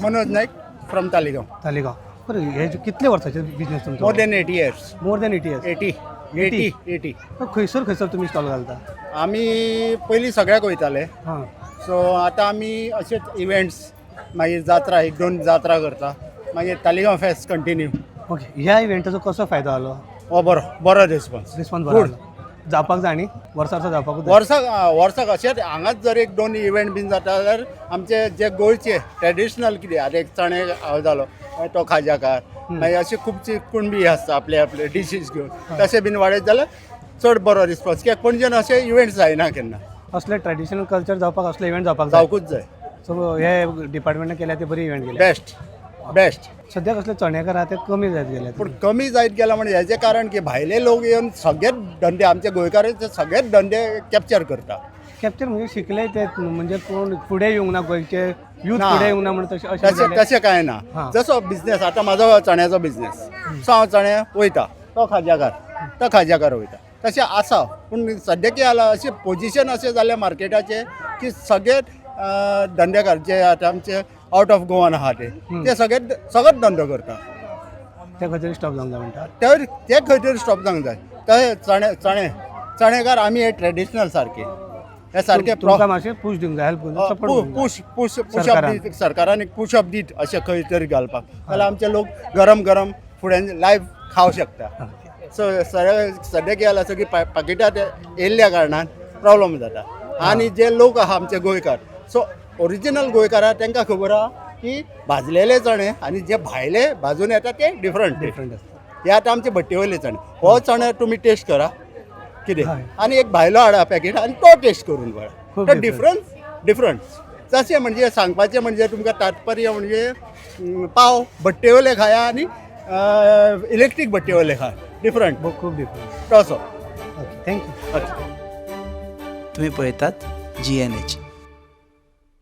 Manoj Naik from Taleigao. Taleigao. बरं, हे कितले वर्साचे बिझनेस तुमचो? More than 80 years. More than 80 years? 80, 80, 80. खंयसर खंयसर तुमी स्टॉल घालता? आमी पयलीं सगळ्याक वयताले. सो आतां आमी अशेच इव्हेंट्स, मागीर जात्रा, एक दोन जात्रा करता, मागीर तालिगांव फेस्त कंटिन्यू. ओके, ह्या इव्हेंटाचो कसो फायदो जालो? हो, बरो बरो रिस्पॉन्स. रिस्पॉन्स बरो आसलो. जावपाक जाय न्ही, वर्सा वर्सा जावपाकूच जाय. वर्साक वर्साक अशेंच हांगाच जर एक दोन इव्हेंट बीन जाता जाल्यार आमचे जे गोंयचे ट्रेडिशनल कितें, आतां एक चणे हांव जालो, मागीर तो खाज्याकार, मागीर अशी खुबशी कुणबी आसता, आपले आपले डिशीज घेवन तशें बीन वाडयत जाल्यार चड बरो रिस्पॉन्स, कित्याक पणजेन अशे इव्हेंट्स जायना केन्ना. असले ट्रेडिशनल कल्चर जावपाक असले इव्हेंट जावपाक जाय. जावकूच जाय. सो हे डिपार्टमेंटान केल्या ते बरी इव्हेंट केल्या. Best, best. सद्या कसले चणेकार आहा ते कमी जायत गेले. पूण कमी जायत गेला म्हणजे हेजें कारण की भायले लोक येवन सगळेच धंदे, आमचे गोंयकारांचे सगळेच धंदे कॅप्चर करता. कॅप्चर म्हणजे शिकले ते, म्हणजे कोण फुडें येवंक ना, गोंयचे युथ ना. फुडें येवंक ना म्हणून तशें अशें तशें जालें? तशें कांय ना. जसो बिझनेस, आतां म्हाजो चण्याचो बिझनेस, सो हांव चणे वयता, तो खाज्याकार, तो खाज्याकार वयता, तशें आसा. पूण सद्या कितें जालां, अशें पोजिशन अशें जालें मार्केटाचें की सगळे धंदेकार जे आतां आमचे आवट ऑफ गोवान आहा ते ते सगळे सगळेच धंदो करता. ते खंय तरी स्टॉप जावंक जाय म्हणटा. ते ते खंय तरी स्टॉप जावंक जाय. ते चणे चणे चणेकार आमी हे ट्रेडिशनल सारके, हे सारके. तुमकां मातशें पुश दिवंक जाय, हेल्प करूंक जाय, सपोर्ट करूंक जाय. पुश पुश पुशअप सरकारान. दीत, सरकारान एक पुशअप दीत अशें खंय तरी घालपाक जाल्यार आमचे लोक गरम गरम फुडें लायव खावंक शकता. सो सगळे सद्या कितें जालां, सगळीं पाकिटां ते येयल्ल्या कारणान प्रॉब्लम जाता. आनी जे लोक आहा आमचे गोंयकार, सो ओरिजिनल गोंयकार आहा, तांकां खबर आहा की भाजलेले चणे आनी जे भायले भाजून येता ते डिफरंट. डिफरंट आसता. हे आतां आमचे भट्टे वयले चणे, हो चणे तुमी टेस्ट करा कितें आनी एक भायलो हाडा पॅकेट आनी तो टेस्ट करून पळय. खूब तो डिफरन्स डिफरंट. तशें म्हणजे सांगपाचें म्हणजे तुमकां तात्पर्य म्हणजे पाव भट्टे वयले खाया आनी इलेक्ट्रीक भट्टे वयले खा, डिफरंट. खूब डिफरंट. तसो. Okay, thank you. Okay. तुम्ही पळयतात जीएनएच.